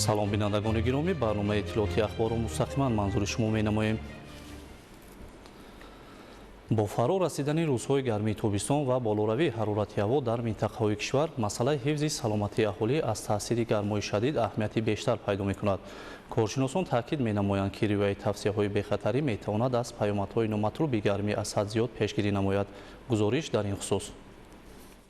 Салом, бинандагони гиромӣ! Барномаи иттилоотии Ахборро мустақиман манзури шумо менамоем. Бо фаро расидани рӯзҳои гармии тобистон ва болоравии ҳарорати ҳаво дар минтақаҳои кишвар, масъалаи ҳифзи саломатии аҳолӣ аз таъсири гармои шадид аҳамияти бештар пайдо мекунад. Коршиносон таъкид менамоянд, ки риояи тавсияҳои бехатарӣ метавонад аз паёмадҳои номатлуби гармӣ аз ҳад зиёд пешгирӣ намояд. Гузориш дар ин хусус.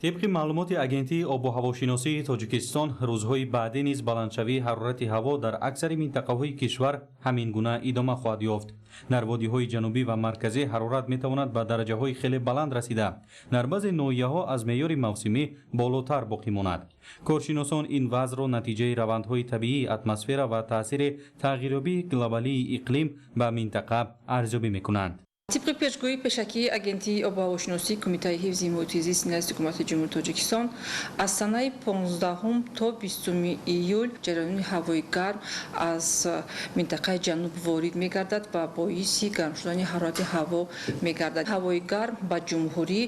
Тибқи маълумоти Агентии обу ҳавошиносии Тоҷикистон, рӯзҳои баъдӣ низ баландшавии ҳарорати ҳаво дар аксари минтақаҳои кишвар ҳамин гуна идома хоҳад ёфт. Дар водиҳои ҷанубӣ ва марказӣ ҳарорат метавонад ба дараҷаҳои хеле баланд расида, дар баъзе ноҳияҳо аз меъёри мавсимӣ болотар боқӣ монад. Коршиносон ин вазъро натиҷаи равандҳои табиии атмосфера ва таъсири тағйирёбии глобалии иқлим ба минтақа арзёбӣ мекунанд. Тибқи пешгӯии пешакии Агентии обуҳавошиносии Кумитаи ҳифзи муҳити зисти назди Ҳукумати Ҷумҳурии Тоҷикистон, аз санаи 15-ум то 20-уми июл ҷараёни ҳавои гарм аз минтақаи ҷануб ворид мегардад ва боиси гарм шудани ҳарорати ҳаво мегардад. Ҳавои гарм ба ҷумҳурӣ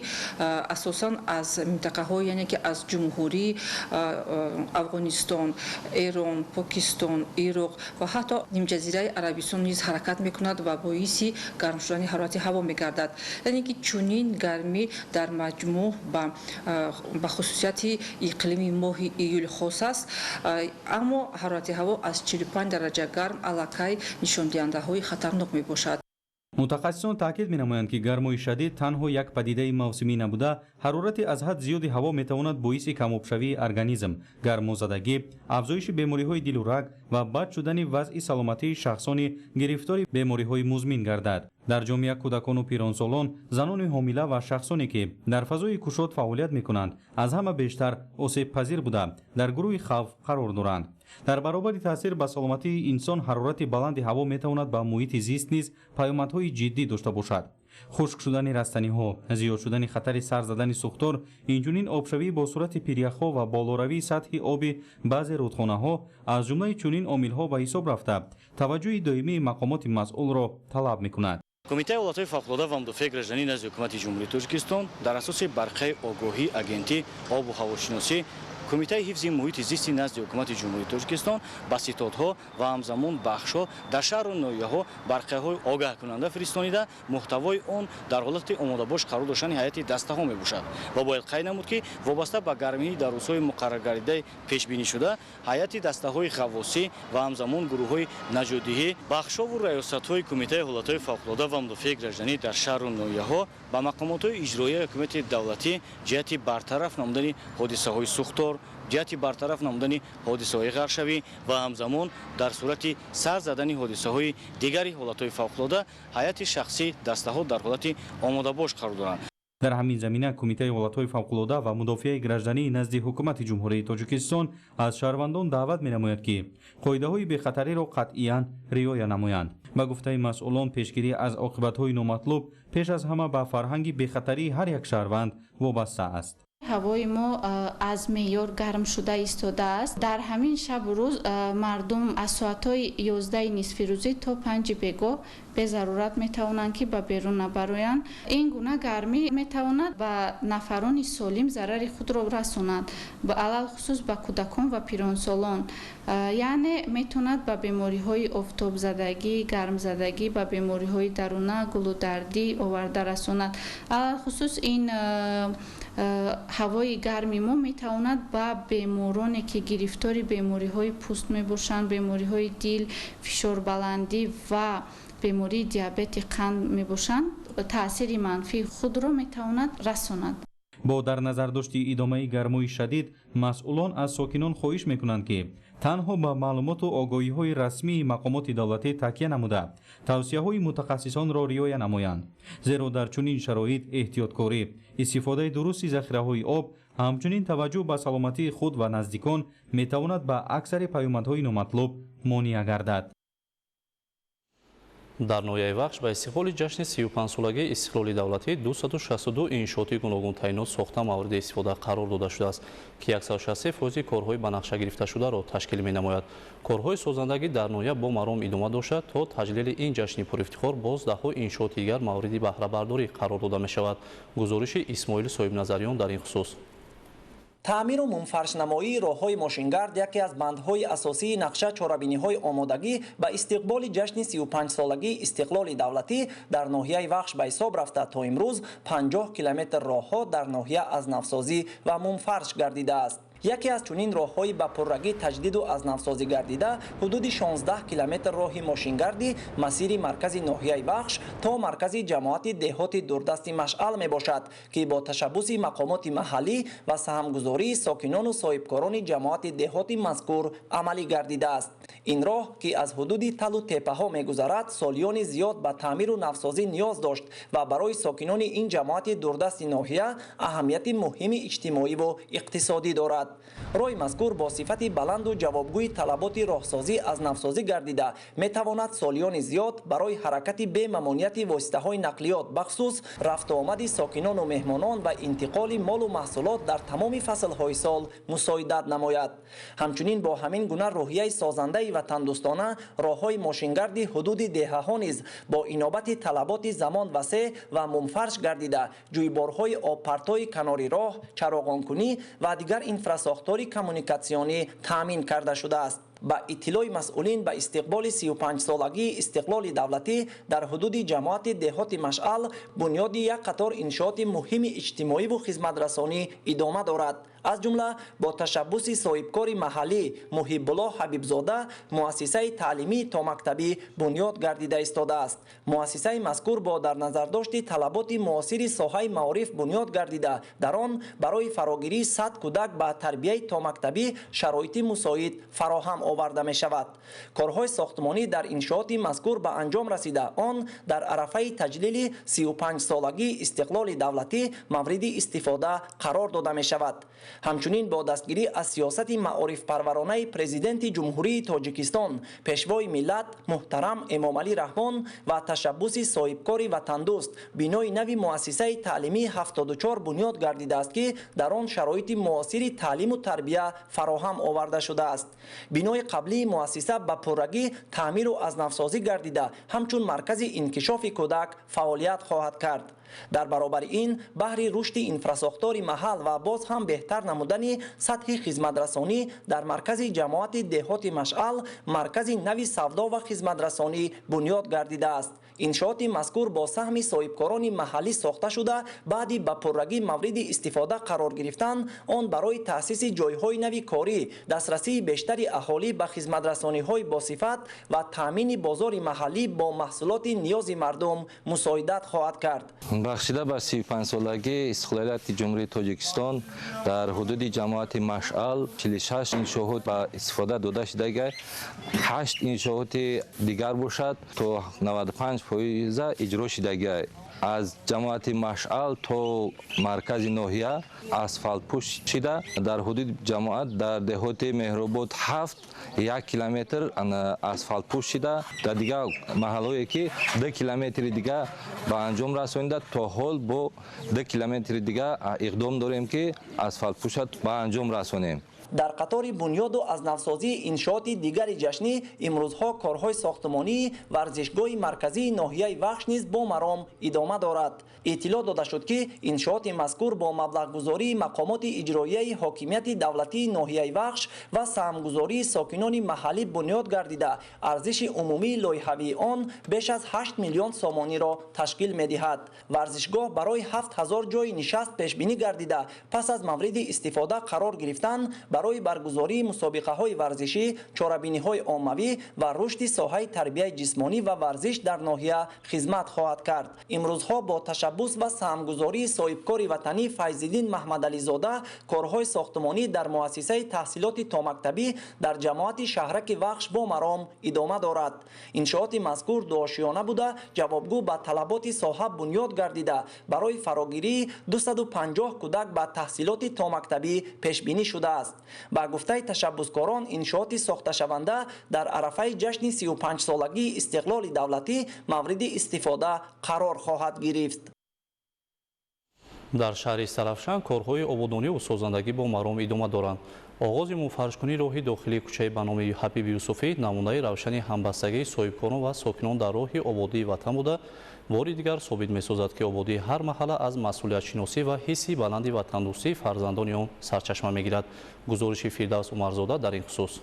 асосан аз минтақаҳо, яъне ки аз Ҷумҳурии Афғонистон, Эрон, Покистон, Ироқ ва ҳатто нимҷазираи Арабистон низ ҳаракат мекунад ва боиси гарм шудани ҳарорати ҳаво мегардад. Яъне ки чунин гармӣ дар маҷмӯъ ба хусусияти иқлими моҳи июл хос аст, аммо ҳарорати ҳаво аз 45 дараҷа гарм аллакай нишондиҳандаҳои хатарнок мебошад. Мутахассисон таъкид менамоянд, ки гармои шадид танҳо як падидаи мавсимӣ набуда, ҳарорати аз ҳад зиёди ҳаво метавонад боиси камобшавии организм, гармозадагӣ, афзоиши бемориҳои дилу раг ва бад шудани вазъи саломатии шахсони гирифтори бемориҳои музмин гардад. Дар ҷомеа кӯдакону пиронсолон, занони ҳомила ва шахсоне, ки дар фазои кушод фаъолият мекунанд, аз ҳама бештар осебпазир буда, дар гурӯҳи хавф қарор доранд. Дар баробари таъсир ба саломатии инсон, ҳарорати баланди ҳаво метавонад ба муҳити зист низ паёмадҳои ҷиддӣ дошта бошад. Хушк шудани растаниҳо, зиёд шудани хатари сар задани сӯхтор, инчунин обшавӣ бо суръати пиряхҳо ва болоравии сатҳи оби баъзе рудхонаҳо аз ҷумлаи чунин омилҳо ба ҳисоб рафта, таваҷҷӯҳи доимии мақомоти масъулро талаб мекунад. Кумитаи ҳолатҳои фавқулода ва мудофиаи гражданӣ назди Ҳукумати Ҷумҳурии Тоҷикистон дар асоси барқияи огоҳии Агентии обу ҳавошиносӣ, Кумитаи ҳифзи муҳити зисти назди Ҳукумати Ҷумҳурии Тоҷикистон ба ситодҳо ва ҳамзамон бахшҳо дар шаҳру ноҳияҳо барқияҳои огаҳкунанда фиристонида, муҳтавои он дар ҳолати омодабош қарор доштани ҳайати дастаҳо мебошад. Ва бояд қайд намуд, ки вобаста ба гармии дар рӯзҳои муқарраргардидаи пешбинишуда, ҳайати дастаҳои ғаввосӣ ва ҳамзамон гурӯҳҳои наҷотдиҳӣ, бахшҳову раёсатҳои Кумитаи ҳолатҳои фавқулода ва мудофиаи гражданӣ дар шаҳру ноҳияҳо ба мақомотҳои иҷроияи ҳукумати давлатӣ ҷиҳати бартараф намудани ҳодисаҳои сӯхтор, ҷиҳати бартараф намудани ҳодисаҳои ғарқшавӣ ва ҳамзамон дар сурати сар задани ҳодисаҳои дигари ҳолатҳои фавқулода, ҳайати шахсӣ дастаҳо дар ҳолати омодабош қарор доранд. Дар ҳамин замина Кумитаи ҳолатҳои фавқулода ва мудофиаи граждании назди Ҳукумати Ҷумҳурии Тоҷикистон аз шаҳрвандон даъват менамояд, ки қоидаҳои бехатариро қатъиян риоя намоянд. Ба гуфтаи масъулон, пешгирӣ аз оқибатҳои номатлуб пеш аз ҳама ба фарҳанги бехатарии ҳар як шаҳрванд вобаста аст. Ҳавои мо аз меъёр гарм шуда истодааст. Дар ҳамин шабу рӯз мардум аз соатҳои 11-и нисфирӯзӣ то 5-и бегоҳ безарурат метавонанд, ки ба берун набароянд. Ин гуна гармӣ метавонад ба нафарони солим зарари худро расонад, алалхусус ба кӯдакон ва пиронсолон, яъне метавонад ба бемориҳои офтобзадагӣ, гармзадагӣ, ба бемориҳои даруна, гулудардӣ оварда расонад. Алалхусус ин ҳавои гарми мо метавонад ба бемороне, ки гирифтори бемориҳои пӯст мебошанд, бемориҳои дил, фишорбаландӣ ва бемории диабети қанд мебошанд, таъсири манфии худро метавонад расонад. Бо дар назардошти идомаи гармои шадид, масъулон аз сокинон хоҳиш мекунанд, ки танҳо ба маълумоту огоҳиҳои расмии мақомоти давлатӣ такя намуда, тавсияҳои мутахассисонро риоя намоянд, зеро дар чунин шароит эҳтиёткорӣ, истифодаи дурусти захираҳои об, ҳамчунин таваҷҷӯҳ ба саломатии худ ва наздикон метавонад ба аксари паёмадҳои номатлуб монеа гардад. Дар ноҳияи Вахш ба истиқболи ҷашни 35-солагии истиқлоли давлатӣ 262 иншооти гуногунтаъинот сохта, мавриди истифода қарор дода шудааст, ки 163 фоизи корҳои ба нақша гирифташударо ташкил менамояд. Корҳои созандагӣ дар ноҳия бо маром идома дошта, то таҷлили ин ҷашни пурэфтихор боз даҳҳо иншооти дигар мавриди баҳрабардорӣ қарор дода мешавад. Гузориши Исмоили Соҳибназариён дар ин хусус. Таъмиру мумфаршнамоии роҳҳои мошингард яке аз бандҳои асосии нақша чорабиниҳои омодагӣ ба истиқболи ҷашни 35-солагии истиқлоли давлатӣ дар ноҳияи Вахш ба ҳисоб рафта, то имрӯз 50 километр роҳҳо дар ноҳия аз навсозӣ ва мумфарш гардидааст. Яке аз чунин роҳҳои ба пуррагӣ таҷдиду аз навсозӣ гардида ҳудуди 16 километр роҳи мошингарди масири маркази ноҳияи Вахш то маркази ҷамоати деҳоти дурдасти Машъал мебошад, ки бо ташаббуси мақомоти маҳаллӣ ва саҳмгузории сокинону соҳибкорони ҷамоати деҳоти мазкур амалӣ гардидааст. Ин роҳ, ки аз ҳудуди талу теппаҳо мегузарад, солиёни зиёд ба таъмиру навсозӣ ниёз дошт ва барои сокинони ин ҷамоати дурдасти ноҳия аҳамияти муҳими иҷтимоиву иқтисодӣ дорад. Роҳи мазкур бо сифати баланду ҷавобгӯи талаботи роҳсозӣ аз навсозӣ гардида метавонад солиёни зиёд барои ҳаракати бемамонияти воситаҳои нақлиёт, бахусус рафтуомади сокинону меҳмонон ва интиқоли молу маҳсулот дар тамоми фаслҳои сол мусоидат намояд. Ҳамчунин бо ҳамин гуна рӯҳияи созандаи ватандӯстона роҳҳои мошингарди ҳудуди деҳаҳо низ бо инобати талаботи замон васеъ ва мумфарш гардида, ҷӯйборҳои обпартои канори роҳ, чароғонкунӣ ва дигар инфрасохтори коммуникатсионӣ таъмин карда шудааст. Ба иттилои масъулин, ба истиқболи 35-солагии истиқлоли давлатӣ дар ҳудуди ҷамоати деҳоти Машъал бунёди як қатор иншооти муҳими иҷтимоиву хизматрасонӣ идома дорад. Аз ҷумла бо ташаббуси соҳибкори маҳаллӣ Муҳиббулло Ҳабибзода муассисаи таълимии томактабӣ бунёд гардида истодааст. Муассисаи мазкур бо дар назардошти талаботи муосири соҳаи маориф бунёд гардида, дар он барои фарогирии 100 кӯдак ба тарбияи томактабӣ шароити мусоид фароҳам оварда мешавад. Корҳои сохтмонӣ дар иншооти мазкур ба анҷом расида, он дар арафаи таҷлили 35-солагии истиқлоли давлатӣ мавриди истифода қарор дода мешавад. Ҳамчунин бо дастгирӣ аз сиёсати маорифпарваронаи Президенти Ҷумҳурии Тоҷикистон, Пешвои миллат муҳтарам Эмомалӣ Раҳмон ва ташаббуси соҳибкори ватандӯст бинои нави муассисаи таълимии 74 бунёд гардидааст, ки дар он шароити муосири таълиму тарбия фароҳам оварда шудааст. Бинои қаблии муассиса ба пуррагӣ таъмиру аз навсозӣ гардида, ҳамчун маркази инкишофи кӯдак фаъолият хоҳад кард. Дар баробари ин баҳри рушди инфрасохтори маҳал ва боз ҳам беҳтар намудани сатҳи хизматрасонӣ дар маркази ҷамоати деҳоти Машъал маркази нави савдо ва хизматрасонӣ бунёд гардидааст. Иншооти мазкур бо саҳми соҳибкорони маҳаллӣ сохта шуда, баъди ба пуррагӣ мавриди истифода қарор гирифтан он барои таъсиси ҷойҳои нави корӣ, дастрасии бештари аҳолӣ ба хизматрасониҳои босифат ва таъмини бозори маҳаллӣ бо маҳсулоти ниёзи мардум мусоидат хоҳад кард. Бахшида ба 35-солагии истиқлолияти Ҷумҳурии Тоҷикистон дар ҳудуди ҷамоати Машъал 46 иншоот ба истифода дода шудага, 8 иншооти дигар бошад то 95% иҷро шудага. Аз ҷамоати Машъал то маркази ноҳия асфалтпӯш шида, дар ҳудуди ҷамоат дар деҳоти Меҳробод 7 километр асфалтпӯш шида, дар дигар маҳалҳое ки 2 километри дигар ба анҷом расонида, то ҳол бо 2 километри дигар иқдом дорем ки асфалтпӯша ба анҷом расонем. Дар қатори бунёду аз навсозии иншооти дигари ҷашнӣ имрӯзҳо корҳои сохтмонии варзишгоҳи марказии ноҳияи Вахш низ бо маром идома дорад. Иттилоъ дода шуд, ки иншооти мазкур бо маблағгузории мақомоти иҷроияи ҳокимияти давлатии ноҳияи Вахш ва саҳмгузории сокинони маҳаллӣ бунёд гардида, арзиши умумии лоиҳавии он беш аз 8 миллион сомониро ташкил медиҳад. Варзишгоҳ барои 7000 ҷойи нишаст пешбинӣ гардида, пас аз мавриди истифода қарор гирифтан барои баргузории мусобиқаҳои варзишӣ, чорабиниҳои оммавӣ ва рушди соҳаи тарбияи ҷисмонӣ ва варзиш дар ноҳия хизмат хоҳад кард. Имрӯзҳо бо ташаббус ва саҳмгузории соҳибкори ватанӣ Файзиддин Маҳмадализода корҳои сохтмонӣ дар муассисаи таҳсилоти томактабӣ дар ҷамоати шаҳраки Вахш бо маром идома дорад. Иншооти мазкур дуошиёна буда, ҷавобгӯ ба талаботи соҳа бунёд гардида, барои фарогирии 250 кӯдак ба таҳсилоти томактабӣ пешбинӣ шудааст. Ба гуфтаи ташаббускорон, иншооти сохташаванда дар арафаи ҷашни 35-солагии истиқлоли давлатӣ мавриди истифода қарор хоҳад гирифт. Дар шаҳри Сарафшан корҳои ободониву созандагӣ бо маром идома доранд. Оғози мунфаршкунии роҳи дохилии кӯчаи ба номи Ҳабиби Юсуфӣ намунаи равшани ҳамбастагии соҳибкорон ва сокинон дар роҳи ободии ватан буда, Бори дигар собит месозад, ки ободии ҳар маҳалла аз масъулиятшиносӣ ва ҳисси баланди ватандӯстии фарзандони он сарчашма мегирад. Гузориши Фирдавс Умарзода дар ин хусус.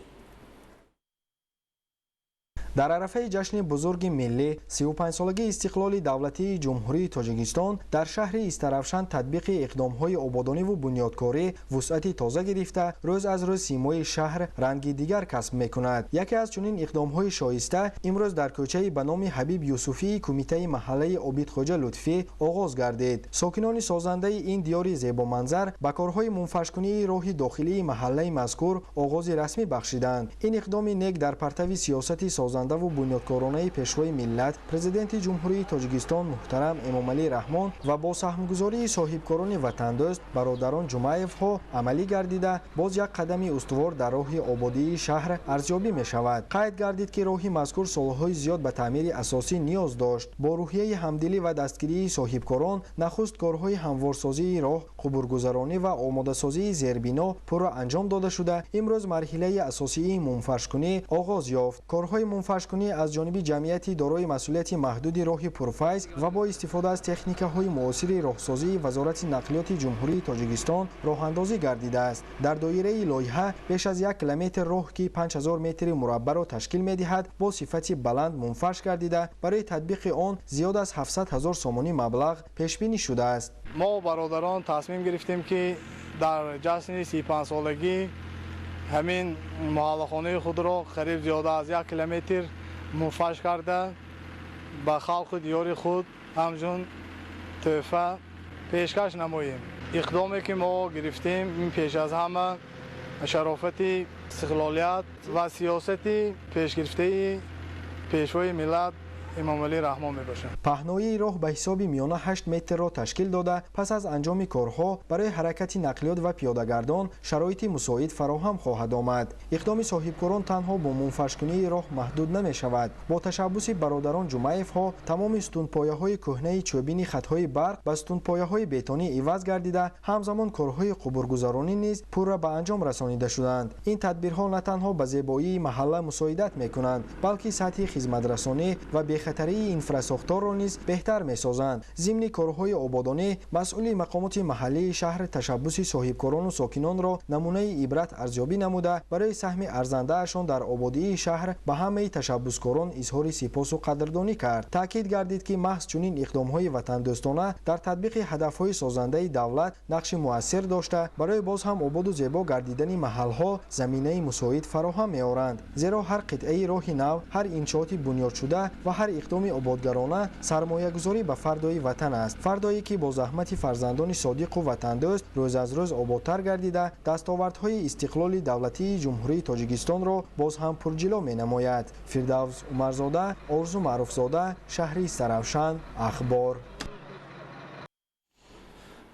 Дар арафаи ҷашни бузурги миллӣ, 35-солагии истиқлоли давлатии Ҷумҳурии Тоҷикистон, дар шаҳри Истаравшан татбиқи иқдомҳои ободониву бунёдкорӣ вусъати тоза гирифта, рӯз аз рӯз симои шаҳр ранги дигар касб мекунад. Яке аз чунин иқдомҳои шоиста имрӯз дар кӯчаи ба номи Ҳабиб Юсуфии кумитаи маҳаллаи Обидхоҷа Лутфӣ оғоз гардид. Сокинони созандаи ин диёри зебоманзар ба корҳои мунфаршкунии роҳи дохилии маҳаллаи мазкур оғози расмӣ бахшиданд. Ин иқдоми нек дар партави сиёсати созандаву бунёдкоронаи Пешвои миллат, Президенти Ҷумҳурии Тоҷикистон муҳтарам Эмомалӣ Раҳмон ва бо саҳмгузории соҳибкорони ватандӯст бародарон Ҷумаевҳо амалӣ гардида, боз як қадами устувор дар роҳи ободии шаҳр арзёбӣ мешавад. Қайд гардид, ки роҳи мазкур солҳои зиёд ба таъмири асосӣ ниёз дошт. Бо рӯҳияи ҳамдилӣ ва дастгирии соҳибкорон нахуст корҳои ҳамворсозии роҳ, қубургузаронӣ ва омодасозии зербино пурра анҷом дода шуда, имрӯз марҳилаи асосии мунфаршкунӣ оғоз ёфт. Корҳои мунфаршкунӣ аз ҷониби ҷамъияти дорои масъулияти маҳдуди роҳи пурфайз ва бо истифода аз техникаҳои муосири роҳсозии Вазорати нақлиёти Ҷумҳурии Тоҷикистон роҳандозӣ гардидааст. Дар доираи лоиҳа беш аз 1 километр роҳ, ки 5000 метри мураббаъро ташкил медиҳад, бо сифати баланд мунфарш гардида, барои татбиқи он зиёд аз 700 ҳазор сомонӣ маблағ пешбинӣ шудааст. Мо бародарон тасмим гирифтем, ки дар ҷашни 35-солагӣ ҳамин маҳаллахонаи худро қариб зиёда аз 1 километр мунфарш карда, ба халқу диёри худ ҳамчун тӯҳфа пешкаш намоем. Иқдоме ки мо гирифтем, ин пеш аз ҳама шарофати истиқлолият ва сиёсати пешгирифтаи Пешвои миллат Эмомалӣ Раҳмон мебошад. Паҳноии роҳ ба ҳисоби миёна 8 метрро ташкил дода, пас аз анҷоми корҳо барои ҳаракати нақлиёт ва пиёдагардон шароити мусоид фароҳам хоҳад омад. Иқдоми соҳибкорон танҳо бо мунфаршкунии роҳ маҳдуд намешавад. Бо ташаббуси бародарон Ҷумаевҳо тамоми сутунпояҳои кӯҳнаи чӯбини хатҳои барқ ба сутунпояҳои бетонӣ иваз гардида, ҳамзамон корҳои қубургузаронӣ низ пурра ба анҷом расонида шуданд. Ин тадбирҳо на танҳо ба зебоии маҳалла мусоидат мекунанд, балки сатҳи хизматрасонӣ ва бехатарии инфрасохторро низ беҳтар месозанд. Зимни корҳои ободонӣ масъули мақомоти маҳаллии шаҳр ташаббуси соҳибкорону сокинонро намунаи ибрат арзёбӣ намуда, барои саҳми арзандаашон дар ободии шаҳр ба ҳамаи ташаббускорон изҳори сипосу қадрдонӣ кард. Таъкид гардид, ки маҳз чунин иқдомҳои ватандӯстона дар татбиқи ҳадафҳои созандаи давлат нақши муассир дошта, барои боз ҳам ободу зебо гардидани маҳалҳо заминаи мусоид фароҳам меоранд. Зеро ҳар қитъаи роҳи нав, ҳар иншооти бунёдшуда ва ҳар иқдоми ободгарона сармоягузорӣ ба фардои ватан аст, фардое ки бо заҳмати фарзандони содиқу ватандӯст рӯз аз рӯз ободтар гардида, дастовардҳои истиқлоли давлатии Ҷумҳурии Тоҷикистонро боз ҳам пурҷило менамояд. Фирдавс Умарзода, Орзу Маъруфзода, шаҳри Истаравшан, Ахбор.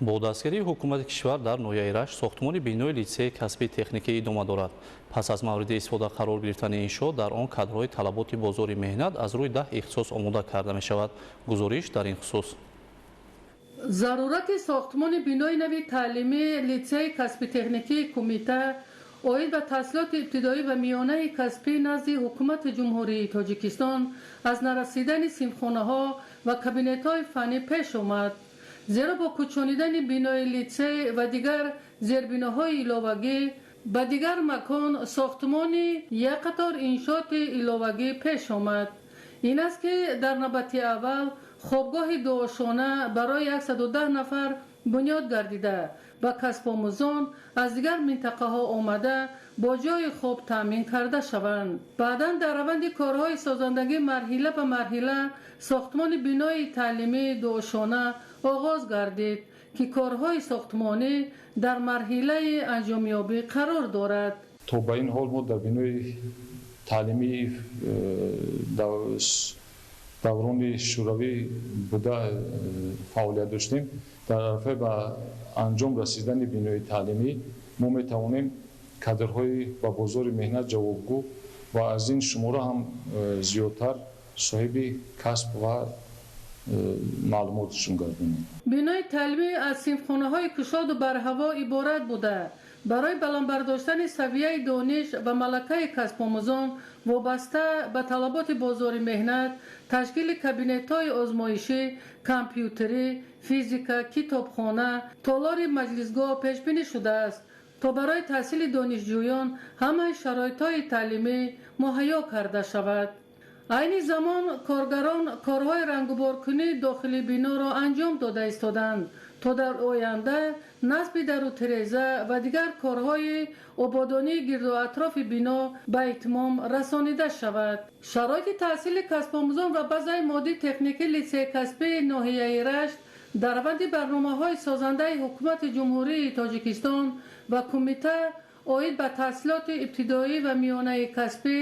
Бо дастгирии ҳукумати кишвар дар ноҳияи Рашт сохтмони бинои литсеи касбии техникӣ идома дорад. Пас аз мавриди истифода қарор гирифтани иншоот, дар он кадрҳои талаботи бозори меҳнат аз рӯи 10 ихтисос омода карда мешавад. Гузориш дар ин хусус. Зарурати сохтмони бинои нави таълимии литсеи касби техникии кумита оид ба таҳсилоти ибтидоӣ ва миёнаи касбӣ назди Ҳукумати Ҷумҳурии Тоҷикистон аз нарасидани синфхонаҳо ва кабинетҳои фаннӣ пеш омад, зеро бо кӯчонидани бинои литсей ва дигар зербиноҳои иловагӣ ба дигар макон, сохтмони як қатор иншооти иловагӣ пеш омад. Ин аст, ки дар навбати аввал хобгоҳи дуошона барои 110 нафар бунёд гардида, ба касбомӯзон аз дигар минтақаҳо омада бо ҷойи хоб таъмин карда шаванд. Баъдан дар раванди корҳои созандагӣ марҳила ба марҳила сохтмони бинои таълимии дуошона оғоз гардид, ки корҳои сохтмонӣ дар марҳилаи анҷомёбӣ қарор дорад. То ба ин ҳол мо дар бинои таълимии даврони шӯравӣ буда фаъолият доштем. Дар арафаи ба анҷом расидани бинои таълимӣ мо метавонем кадрҳои ба бозори меҳнат ҷавобгӯ ва аз ин шумора ҳам зиёдтар соҳиби касб ва маълумотшон гардонем. Бинои таълимӣ аз синфхонаҳои кушоду барҳаво иборат буда. Барои баланд бардоштани савияи дониш ва малакаи касбомӯзон вобаста ба талаботи бозори меҳнат, ташкили кабинетҳои озмоишӣ, компютерӣ, физика, китобхона, толори маҷлисгоҳ пешбинӣ шудааст, то барои таҳсили донишҷӯён ҳамаи шароитҳои таълимӣ муҳайё карда шавад. Айни замон коргарон корҳои рангуборкунии дохили биноро анҷом дода истоданд, то дар оянда насби дару тиреза ва дигар корҳои ободонии гирду атрофи бино ба итмом расонида шавад. Шароити таҳсили касбомӯзон ва базаи моддии техникии литсеи касбии ноҳияи Рашт дар раванди барномаҳои созандаи Ҳукумати Ҷумҳурии Тоҷикистон ва Кумита оид ба таҳсилоти ибтидоӣ ва миёнаи касбӣ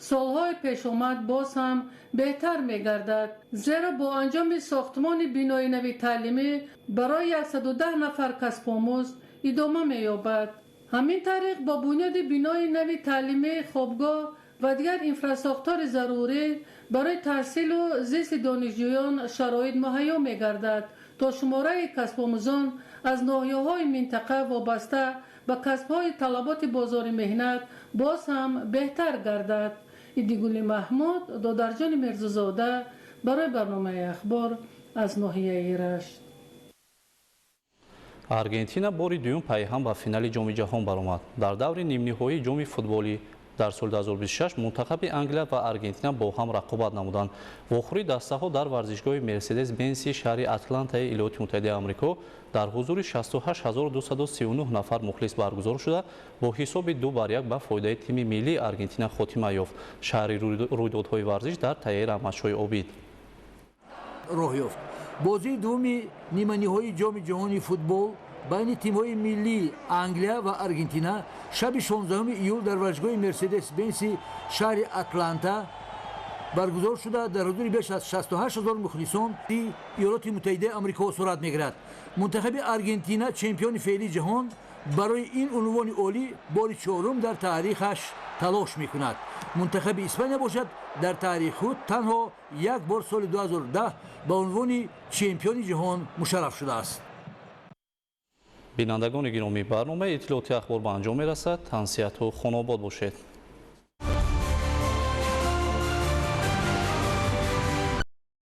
солҳои пешомад боз ҳам беҳтар мегардад, зеро бо анҷоми сохтмони бинои нави таълимӣ барои 110 нафар касбомӯз идома меёбад. Ҳамин тариқ, бо бунёди бинои нави таълимӣ, хобгоҳ ва дигар инфрасохтори зарурӣ барои таҳсилу зисти донишҷӯён шароит муҳайё мегардад, то шумораи касбомӯзон аз ноҳияҳои минтақа вобаста ба касбҳои талаботи бозори меҳнат боз ҳам беҳтар гардад. Идигули Маҳмуд, Додарҷони Мирзозода барои барномаи «Ахбор» аз ноҳияи Рашт. Аргентина бори дуюм пайҳам ба финали Ҷоми ҷаҳон баромад. Дар даври нимниҳоии ҷоми футболӣ дар соли 2026 мунтахаби Англия ва Аргентина бо ҳам рақобат намуданд. Вохӯрии дастаҳо дар варзишгоҳи Мерседес Бенси шаҳри Атлантаи Иёлоти Муттаҳидаи Амрико дар ҳузури 68 239 нафар мухлис баргузор шуда, бо ҳисоби 2-1 ба фоидаи тими миллии Аргентина хотима ёфт. Шарҳи рӯйдодҳои варзиш дар тайяи Раҳматшоҳи Обид. Роҳ ёфт. Бозии дуввуми ниманиҳоии Ҷоми ҷаҳони футбол байни тимҳои миллии Англия ва Аргентина шаби 16 июл дар варзишгоҳи Мерседес Бенси шаҳри Атланта баргузор шуда, дар ҳузури беш аз 68 ҳазор мухлисон Иёлоти Муттаҳидаи Амрико сурат мегирад. Мунтахаби Аргентина, чемпиони феълии ҷаҳон, барои ин унвони олӣ бори чорум дар таърихаш талош мекунад. Мунтахаби Испания бошад, дар таърихи худ танҳо як бор, соли 2010, ба унвони чемпиони ҷаҳон мушарраф шудааст. Бинандагони гиромӣ, барномаи иттилооти «Ахбор» ба анҷом мерасад. Тансиҳату хонобод бошед.